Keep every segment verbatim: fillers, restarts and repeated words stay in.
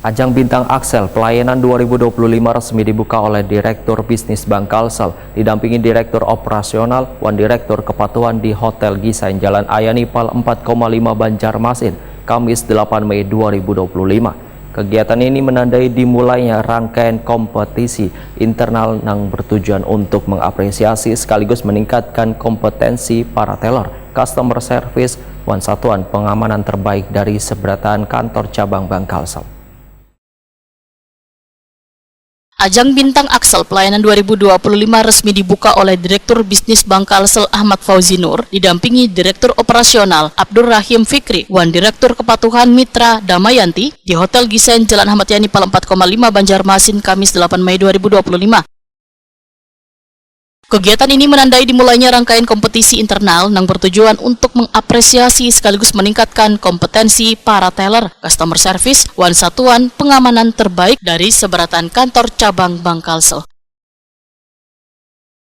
Ajang Bintang Axel pelayanan dua ribu dua puluh lima resmi dibuka oleh Direktur Bisnis Bank Kalsel, didampingi Direktur Operasional wan Direktur Kepatuhan di Hotel Gisain Jalan Ayanipal empat koma lima Banjarmasin, Kamis delapan Mei dua ribu dua puluh lima. Kegiatan ini menandai dimulainya rangkaian kompetisi internal nang bertujuan untuk mengapresiasi sekaligus meningkatkan kompetensi para teller, customer service, wan satuan pengamanan terbaik dari seberatan kantor cabang Bank Kalsel. Ajang Bintang Axel pelayanan dua ribu dua puluh lima resmi dibuka oleh Direktur Bisnis Bank Kalsel Ahmad Fauzi Nur, didampingi Direktur Operasional Abdul Rahim Fikri wan Direktur Kepatuhan Mitra Damayanti di Hotel Gisain Jalan Ahmad Yani Pal empat koma lima Banjarmasin, Kamis delapan Mei dua ribu dua puluh lima. Kegiatan ini menandai dimulainya rangkaian kompetisi internal nang bertujuan untuk mengapresiasi sekaligus meningkatkan kompetensi para teller, customer service, wan satuan pengamanan terbaik dari seberatan kantor cabang Bank Kalsel.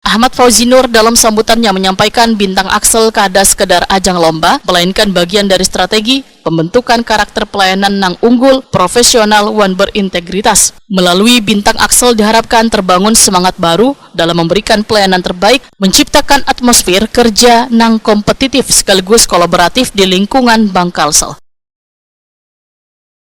Ahmad Fauzi Nur dalam sambutannya menyampaikan Bintang Axel kada sekedar ajang lomba, melainkan bagian dari strategi pembentukan karakter pelayanan nang unggul, profesional, wan berintegritas. Melalui Bintang Axel diharapkan terbangun semangat baru dalam memberikan pelayanan terbaik, menciptakan atmosfer kerja nang kompetitif sekaligus kolaboratif di lingkungan Bank Kalsel.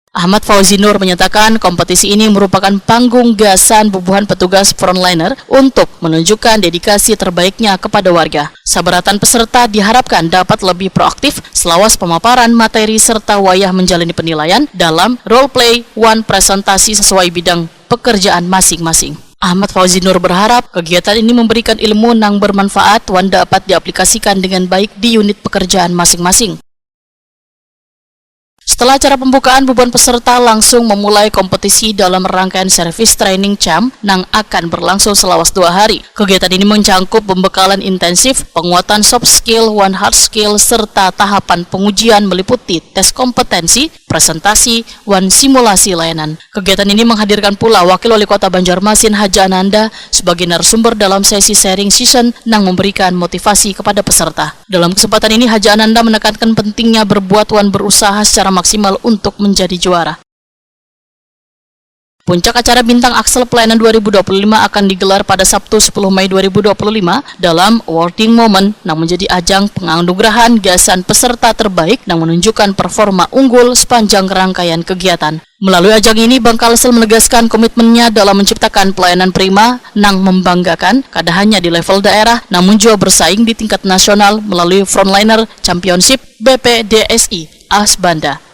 Ahmad Fauzi Nur menyatakan kompetisi ini merupakan panggung gasan bubuhan petugas frontliner untuk menunjukkan dedikasi terbaiknya kepada warga. Sabaratan peserta diharapkan dapat lebih proaktif selawas pemaparan materi serta wayah menjalani penilaian dalam role play wan presentasi sesuai bidang pekerjaan masing-masing. Ahmad Fauzi Nur berharap kegiatan ini memberikan ilmu nang bermanfaat wan dapat diaplikasikan dengan baik di unit pekerjaan masing-masing. Setelah acara pembukaan, bubuhan peserta langsung memulai kompetisi dalam rangkaian service training camp nang akan berlangsung selawas dua hari. Kegiatan ini mencangkup pembekalan intensif, penguatan soft skill wan hard skill, serta tahapan pengujian meliputi tes kompetensi, presentasi, wan simulasi layanan. Kegiatan ini menghadirkan pula Wakil Wali Kota Banjarmasin Haja Ananda sebagai narasumber dalam sesi sharing session nang memberikan motivasi kepada peserta. Dalam kesempatan ini, Haja Ananda menekankan pentingnya berbuat wan berusaha secara maksimal untuk menjadi juara. Puncak acara Bintang Axel Pelayanan dua ribu dua puluh lima akan digelar pada Sabtu sepuluh Mei dua ribu dua puluh lima dalam awarding moment nang menjadi ajang penganugerahan gasan peserta terbaik nang menunjukkan performa unggul sepanjang rangkaian kegiatan. Melalui ajang ini, Bank Kalsel menegaskan komitmennya dalam menciptakan pelayanan prima nang membanggakan, kada hanya di level daerah, namun juga bersaing di tingkat nasional melalui Frontliner Championship B P D S I Asbanda.